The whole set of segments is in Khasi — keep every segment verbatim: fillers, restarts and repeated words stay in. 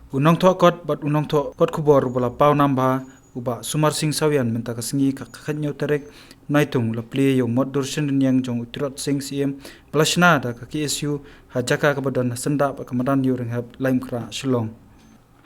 U nongthoh kot bad u nongthoh kot khubor ba la paw nam bha, u Bah Sumar Singh Sawian, mynta ka sngi ka khatñiew tarik Naitung, u la plie ïa u mot dur shynrynïeng jong u Tirot Sing Syiem, ba la shna da ka K S U ha jaka kaba don ha Sandap, ka madan Ïewrynghep, Laitumkhrah, Shillong.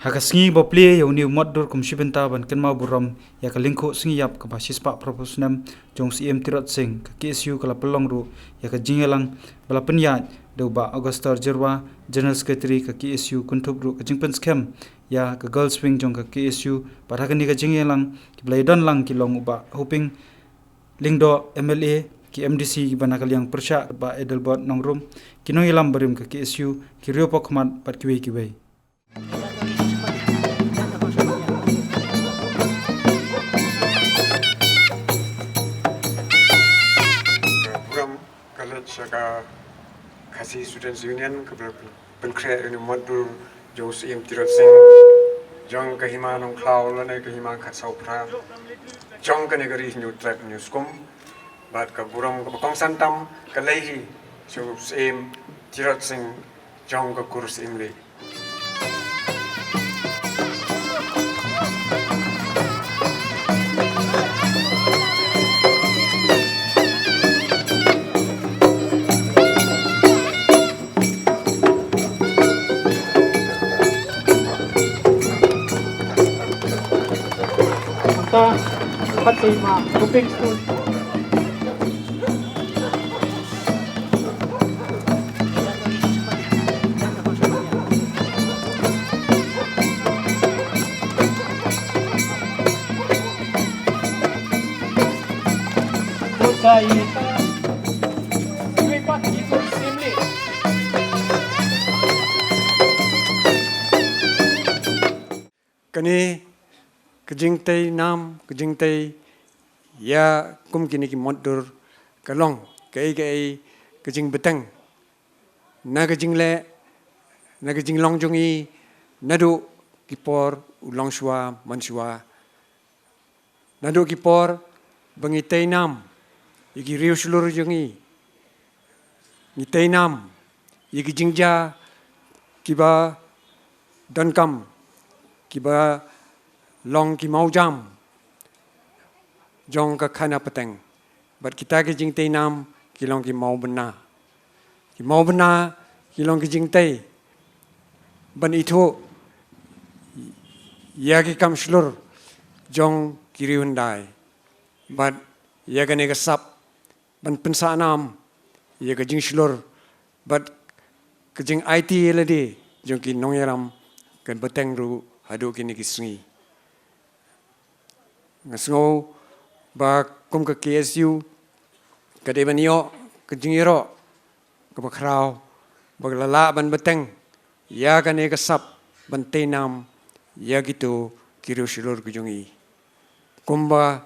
Ha ka sngi ba plie ïa une u mot dur kum shi bynta ban kynmaw burom ïa ka lyngkhuh sngi ïap kaba shispah phraphew snem jong u Syiem Tirot Sing, ka K S U ka la pynlong ruh ïa ka jingïalang ba la pynïaid da u Bah Augustus Jyrwa, General Secretary ka K S U, kynthup ruh ka jingpynskhem ïa ka Girls Wing jong ka K S U. Bad ha kane ka jingïalang kiba la ïadon lang ki long u Bah Hoping Lyngdoh, M L A, ki M D C kiba na ka liang pyrshah, Bah Adelbert Nongrum, ki nongïalam barim ka K S U, ki riew pohkhmat bad kiwei kiwei. Ka burom ka leit sha ka Khasi Students Union kaba la pynkhreh ïa une u mot dur jong u Syiem Tirot Sing jong ka Hima Nongkhlaw lane ka Hima Khatsawphra jong kane ka Ri Hynñiewtrep Hynñiewskum. Bad ka burom kaba kongsan tam ka leit hi sha u Syiem Tirot Sing jong ka Kur Syiemlieh. Anta, phat sei ma, Hoping School. Kane ka jingtei nam, ka jingtei ïa kum kine ki mot dur ka long kaei kaei ka jingbteng na ka jingleh, na ka jinglong jong i, naduh ki por u longshuwa manshuwa. Naduh ki por ba ngi tei nam ïa ki riew shlur jong ngi, ngi tei nam ïa ki jingjia kiba donkam, kiba long ki mawjam jong ka khana pateng. Bad kita ki jingtei nam ki long ki mawbynna. Ki mawbynna ki long ki jingtei ban ithuh ïa ki kam shlur jong ki riew hyndai. Bad ïa kane ka sap ban pynsah nam ïa ka jingshlur bad ka jingaiti ïa lade jong ki nongïalam ka bteng ruh haduh kine ki sngi. Nga sngew ba kum ka K S U ka dei ban ïoh ka jingïaroh kaba khraw ba ka la lah ban bteng ïa kane ka sap ban tei nam ïa kito ki riew shlur ki jong i. Kumba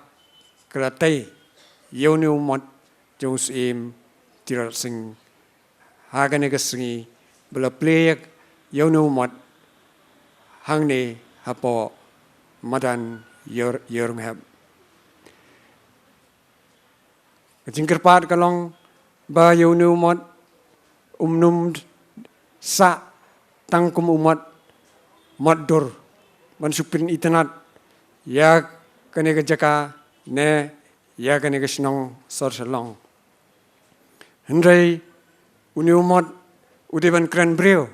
ka la tei ïa une u mot jong u Syiem Tirot Sing ha kane ka sngi ba la plie ïa une u mot hangne hapoh madan Ïew-, Ïewrynghep. Ka jingkyrpad ka long ba ïa une u mot um nym sah tang kum u mot, mot dur ban shu pynitynnad ïa kane ka jaka ne ïa kane ka shnong sor Shillong. Hynrei une u mot u dei ban kren briew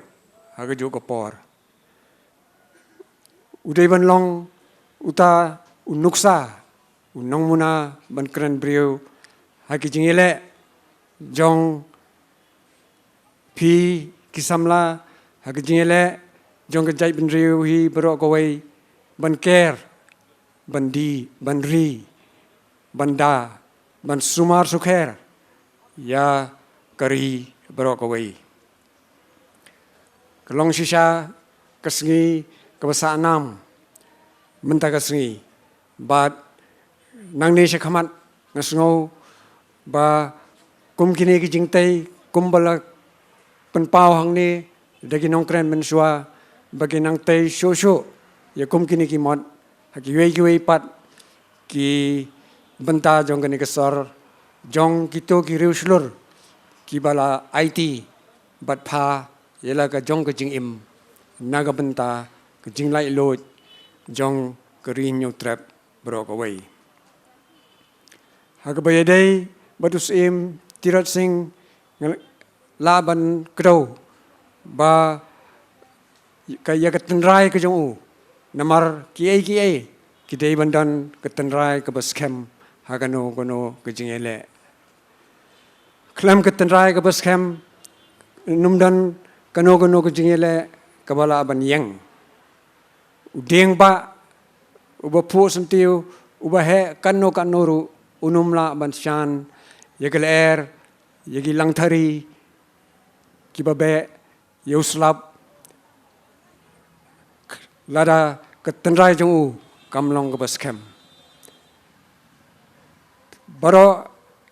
ha kajuh ka por. U dei ban long uta u nuksa, u nongmuna ban kren briew ha ki jingïaleh jong phi ki samla, ha ki jingïaleh jong ka jaitbynriew hi baroh kawei, ban ker, ban die, ban ri, ban da, ban sumar sukher ïa ka ri baroh kawei. Ka long shisha ka sngi kaba sah nam mynta ka sngi. Bad nangne sha khmat nga sngew ba kum kine ki jingtei kumba la pynpaw hangne da ki nongkren mynshuwa ba ki nang tei shuh shuh ïa kum kine ki mot ha kiwei kiwei pat ki bynta jong kane ka sor jong kito ki riew shlur kiba la aiti bad pha ïa la ka jong ka jingim na ka bynta ka jinglaitluid jong ka Ri Hynñiewtrep baroh kawei. Ha kaba ïadei bad u Syiem Tirot Sing, nga lah ban kdew ba ka, ïa ka tynrai ka jong u, namar kiei kiei ki dei ban don ka tynrai kaba skhem ha kano kano ka jingïaleh. Khlem ka tynrai kaba skhem, ym don kano kano ka jingïaleh kaba lah ban ïeng. U dieng bah, uba phuh syntiew, uba heh kano kano ruh, um lah ban shan ïa ka lyer, ïa ki langthari kiba beh, ïa u slap, lada ka tynrai jong u kam long kaba skhem. Baroh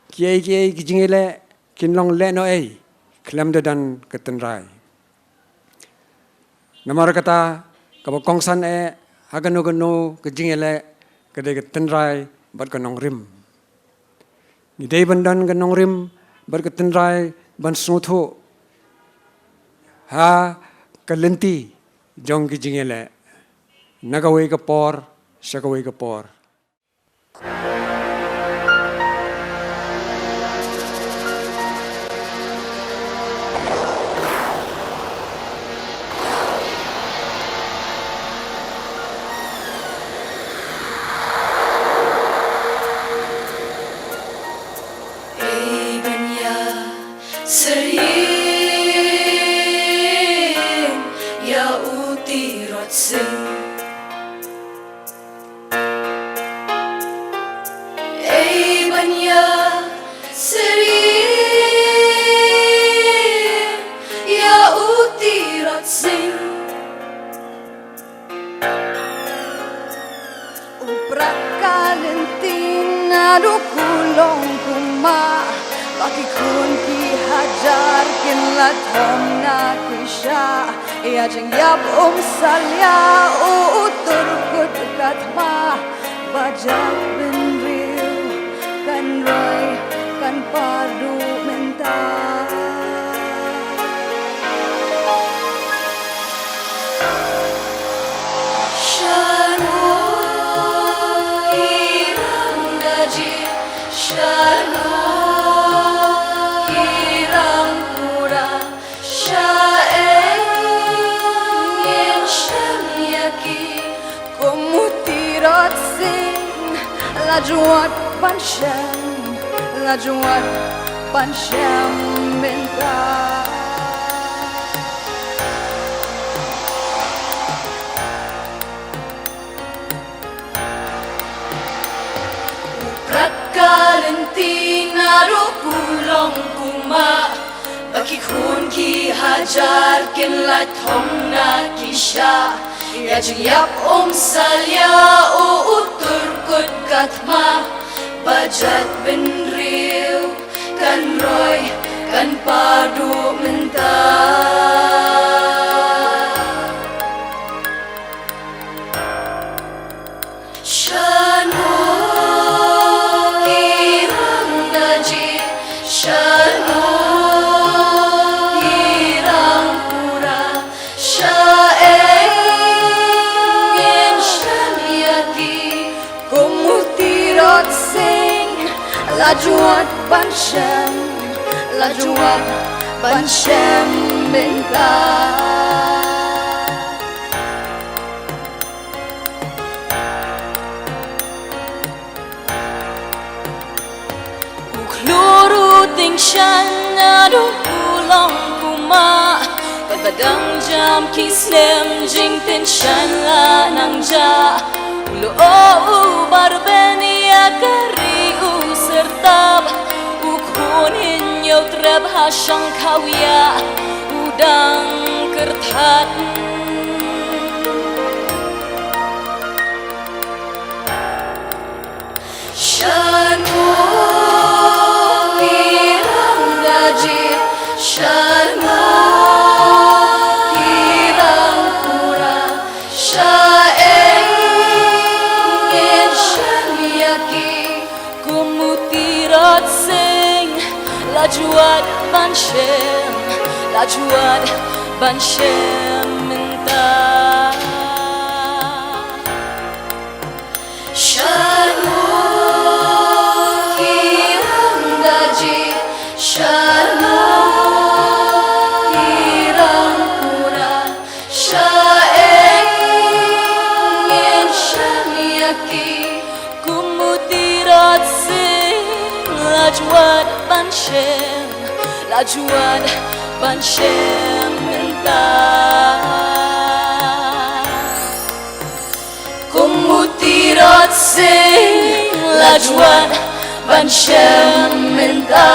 kiei kiei ki jingïaleh kin long lehnohei khlem da don ka tynrai. Namar kata, kaba kongsan eh ha kano kano ka jingïaleh ka dei ka tynrai bad ka nongrim. Ngi dei ban don ka nongrim bad ka tynrai ban sngewthuh ha ka lynti jong ki jingïaleh, na kawei ka por sha kawei ka por. Ei ban ïa syriem ïa u Tirot Sing. Ei ban ïa syriem ïa u Tirot Sing. U Prat ka lynti naduh kulong kumba, ba ki khun ki hajar kin la thom na ki shah. Ïa jingïap um salia u, u tur kut ka thma, ba jait bynriew kan roi kan par duh mynta. Shano i rang da jied, shano i rang pura, sha ïing ngin shem ïa ki. Kum u Tirot Sing, la jwat ban shem, la jwat ban shem mynta. U Prat ka lynti naduh kulong kumba, ba ki khun ki hajar kin la thom na ki shah. Ïa jingïap um salia u, u tur kut ka thma, ba jait bynriew kan roi kan par duh mynta. Shano i rang da jied, shano i rang pura, sha ïing ngin shem ïa ki. Kum u Tirot Sing, la jwat ban shem, la jwat ban shem mynta. U khlur u tyngshaiñ naduh kulong kumba, bad ba dang jam ki snem jingtyngshaiñ la nang jah. U lyoh u bar ben ïa ka ri u syrtap, u khun Hynñiewtrep ha Shangkhawiah u dang kyrthat. Shano i rang da jied, shano i rang pura, sha ïing ngin shem ïa ki. Kum u Tirot Sing, la jwat ban shem, la jwat ban shem mynta. Jwat ban shem, la jwat ban shem mynta. Kum u Tirot Sing, la jwat ban shem mynta.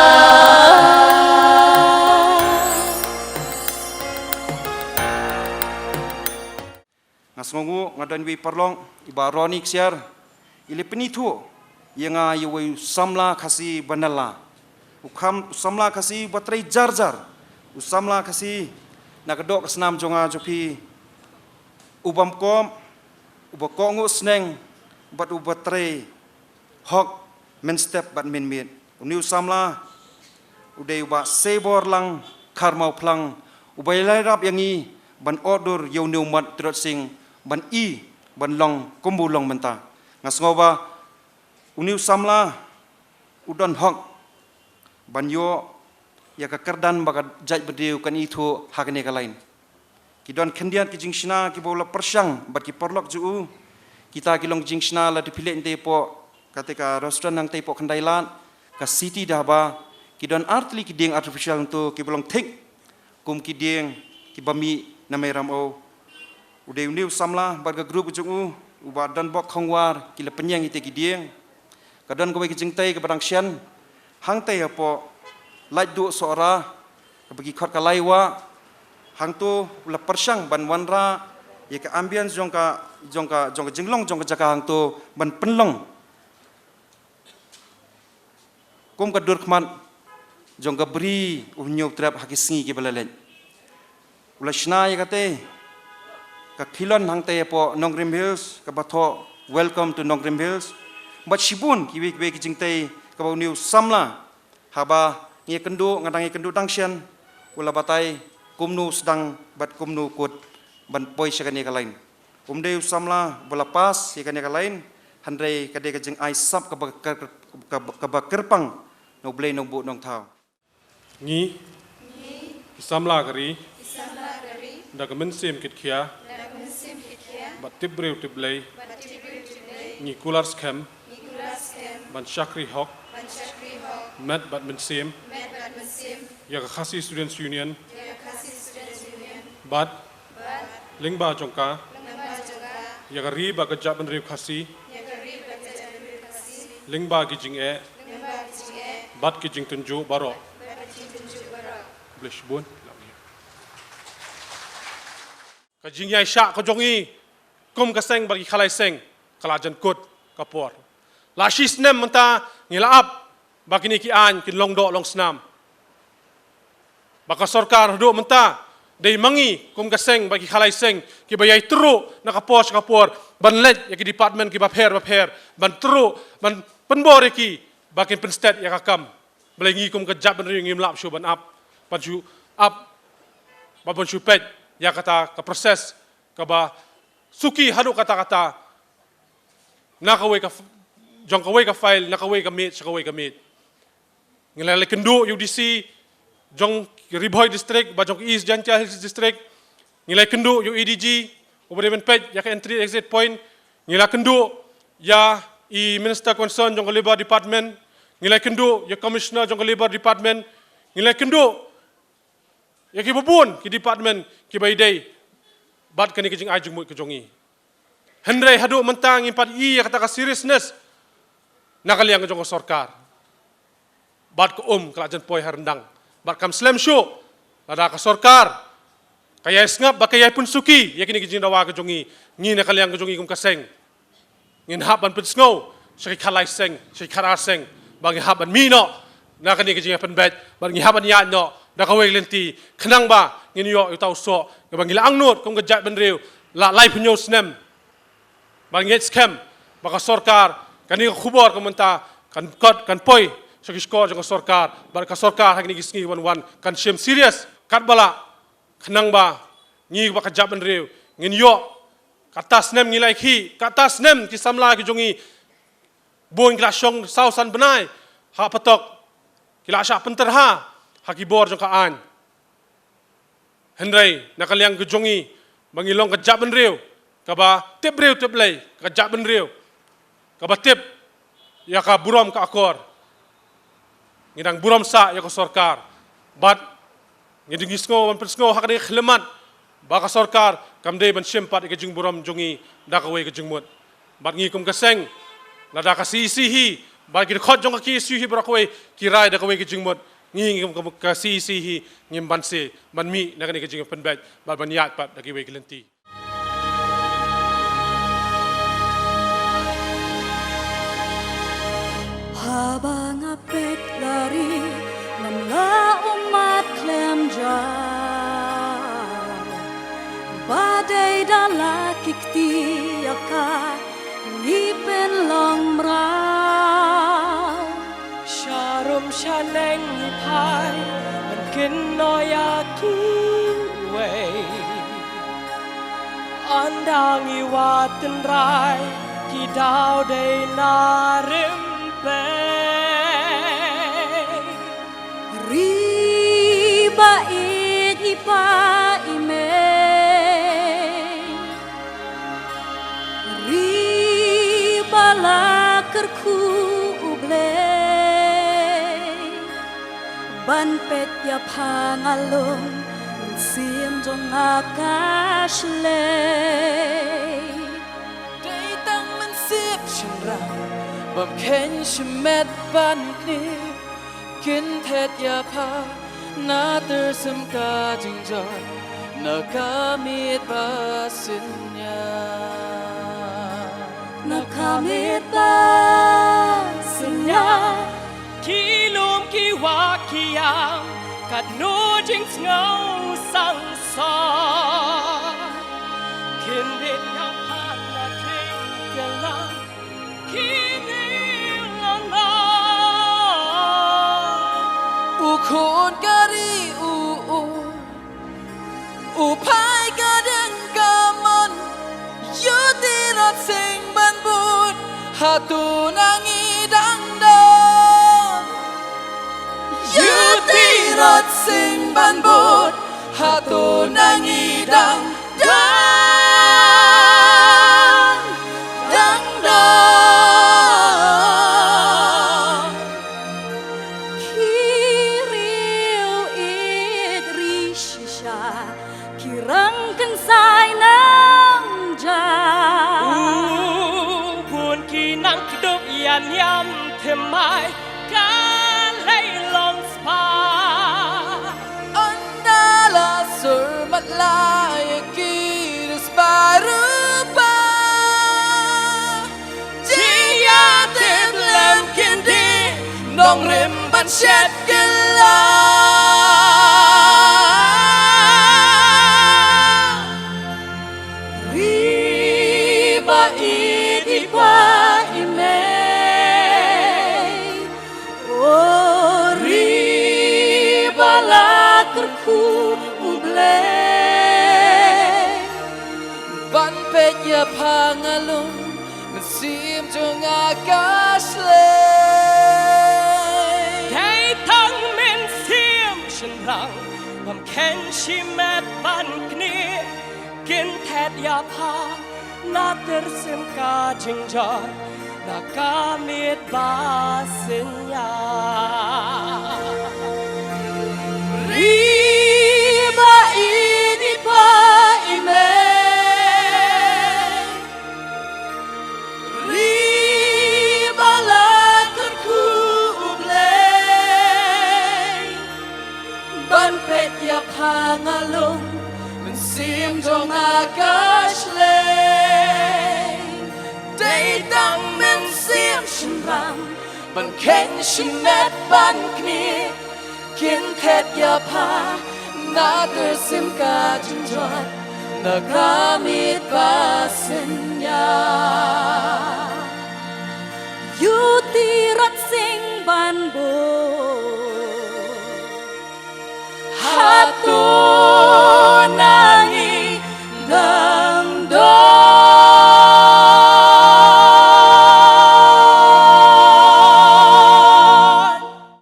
Nga sngewnguh nga don iwei i paralok, i Bah Ronnie Ksiar, i la pynithuh ïa nga ïa uwei u samla Khasi ba nylla. U kham, u samla Khasi ba trei jar jar. U samla Khasi na ka doh ka snam jong nga jong phi, u bym kop, u ba kohnguh sneng, bad u ba trei hok mynstep bad mynmiet. Une u samla u dei u Bah Seiborlang Kharmawphlang, u ba ïa la ïarap ïa ngi ban order ïa une u Mat Tirot Sing ban ïa, ban long kumba u long mynta. Nga sngew ba une u samla u don hok ban ïoh ïa ka kyrdan ba ka jaitbynriew kan ithuh ha kane ka lain. Ki don khyndiat ki jingshna kiba u la pyrshang bad ki paralok jong u. Kita ki long jingshna lada phi leit hangtei hapoh kata ka restaurant hangtei hapoh Khyndailad, ka City Dhaba, ki don artylli ki dieng artificial hangto kiba long thik kum ki dieng kiba mih na Meiramau. U dei une u samla bad ka group jong u, u Bah Donbok Khongwar, ki la pynïeng ïa kita ki dieng. Ka don kawei ka jingtei kaba dang shen hangtei hapoh Laitduh Sohra, kaba ki khot ka Laiwah. Hangto u la pyrshang ban wanrah ïa ka ambience jong ka, jong ka, jong ka jinglong jong ka jaka hangto ban pynlong kum ka dur khmat jong ka bri u Hynñiewtrep ha ki sngi kiba la leit. U la shna ïa kata ka khilon hangtei hapoh Nongrim Hills, kaba thoh Welcome to Nongrim Hills. Bad shibun kiwei kiwei ki jingtei kaba une u samla, haba ngi ïakynduh, nga dang ïakynduh dang shen, u la batai kumno u sdang bad kumno u kut ban poi sha kane ka lain. Um dei u samla ba la pass ïa kane ka lain, hynrei ka dei ka jingai sap kaba, kaba, kaba kyrpang na U Blei Nongbuh Nongthaw. Ngi ki samla ka ri, da ka mynsiem kitkhia bad tip briew tip Blei, ngi kular skhem ban shakri hok, met bad mynsiem, ïa ka Khasi Students Union bad lyngba jong ka, ïa ka ri bad ka jaitbynriew Khasi, lyngba ki jingeh bad ki jingtynjuh baroh. Khublei shibun. Ka jingïaishah ka jong ngi kum ka seng bad ki khalai seng ka la jan kut ka por. La shi snem mynta ngi la ap ba kine ki aiñ kin long doh long snam. Ba ka sorkar haduh mynta dei ma ngi kum ka seng bad ki khalai seng kiba ïai tyrwa na ka por sha ka por ban leit ïa ki department kiba pher ba pher, ban tyrwa, ban pynbor ïa ki ba kin pynstet ïa ka kam. Balei ngi kum ka jaitbynriew ngim lah shuh ban ap, ban shu ap, ba ban shu peit ïa kata ka process kaba suki haduh katta katta, na kawei ka f-, jong kawei ka file na kawei ka miet sha kawei ka miet. Ngi la ïakynduh ïa u D C jong Ri Bhoi District bad jong East Jaintia Hills District. Ngi la ïakynduh ïa u A D G uba dei ban peit ïa ka entry exit point. Ngi la ïakynduh ïa i Minister concern jong ka Labour Department. Ngi la ïakynduh ïa Commissioner jong ka Labour Department. Ngi la ïakynduh ïa kiba bun ki department kiba ïadei bad kane ka jingai jingmut ka jong ngi. Hynrei haduh mynta ngim pat ïohi ïa kata ka seriousness na ka liang jong ka sorkar. Bad ka um ka la jan poi ha ryndang. Bad kam slem shuh lada ka sorkar ka ïai sngap bad ka ïai pynsuki ïa kine ki jingdawa ka jong ngi. Ngi na ka liang ka jong ngi kum ka seng, ngin hap ban pynsngew sha ki khatlai seng, sha ki khatar seng, ba ngi hap ban mih noh na kane ka jingïapynbeit, bad ngi hap ban ïaid noh da kawei ka lynti, khnang ba ngin ïoh ïa uta u soh kaba ngi la angnud kum ka jaitbynriew la laiphew hynñiew snem. Bad ngi ngeit skhem ba ka sorkar, kane ka khubor ka mynta kan kot, kan poi sha ki shkor jong ka sorkar, bad ka sorkar ha kine ki sngi ban wan kan shim serious katba lah, khnang ba ngi bad ka jaitbynriew ngin ïoh. Kata snem ngi la ïakhih, kata snem ki samla ki jong ngi bun ki la shong saw san bnai ha patok, ki la shah pynterha ha ki bor jong ka aiñ. Hynrei na ka liang ka jong ngi ba ngi long ka jaitbynriew kaba tip briew tip Blei, ka jaitbynriew kaba tip ïa ka burom ka akor, ngi dang burom sah ïa ka sorkar. Bad ngi dang sngew ban pynsngew ha kane ka khyllipmat ba ka sorkar kam dei ban shim pat ïa ka jingburom jong ngi da kawei ka jingmut. Bad ngi kum ka seng, lada ka C E C hi bad ki dkhot jong ka K S U hi baroh kawei ki rai da kawei ka jingmut, ngi, ngi kum ka C E C hi ngim banse ban mih na kane ka jingpynbeit bad ban ïaid pat da kiwei ki lynti. Haba nga peit la ri, ngam lah ummat khlem jaw. Ba dei da la ki kti ïa ka, ngi pynlong mraw. Sharum shaneng ngi phai ban kynnoh ïa kiwei. Ynda ngi wad tynrai ki daw dei na rympei. Ri ba ïeit i pa i mei, ri ba la kyrkhu U Blei. Ban peit ïa pha nga long mynsiem jong nga ka shlei. Dei tang mynsiem shynrang bym kheiñ shimet ban knieh. Kynthet ïa pha na tyrsim ka jingjot, na ka miet ba synñiang. Na ka miet ba synñiang. Ki lum ki wah ki ïam, katno jingsngew sangeh. Kynthet ïa pha na jingkyllang. U khun ka ri u ur, u phai ka dieng ka mon, ïoh ti rot sing ban bud, hato na ngi dang don. Ïoh ti rot sing ban bud, hato na ngi dang don, dang don. Ki riew ïeit ri shisha, ki rang kynsai nang ja. U bun ki nang kdup ïa niam thymmai, ka lei long spah. Ynda la sur matlah ïa ki da spah rupa. Jingïatip lem kyndit, nongrim ban shet kylla. Ri ba ïeit i pa i mei. O ri ba la kyrkhu U Blei. Ban peit ïa pha nga long mynsiem jong nga ka shlei. Dei tang mynsiem shynrang bym kheiñ shimet ban knieh. Kynthet ïa pha na tyrsim ka jingjot, na ka miet ba synñiang. Ri ba ïeit i pa i mei. Ri ba la kyrkhu U Blei. Ban peit ïa pha nga long mynsiem jong nga ka shlei. Dei tang mynsiem shynrang ban kheiñ shimet ban knieh. Kynthet ïa pha na tyrsim ka jingjot, na ka miet ba synñiang. Ïoh ti rot sing ban bud. Hato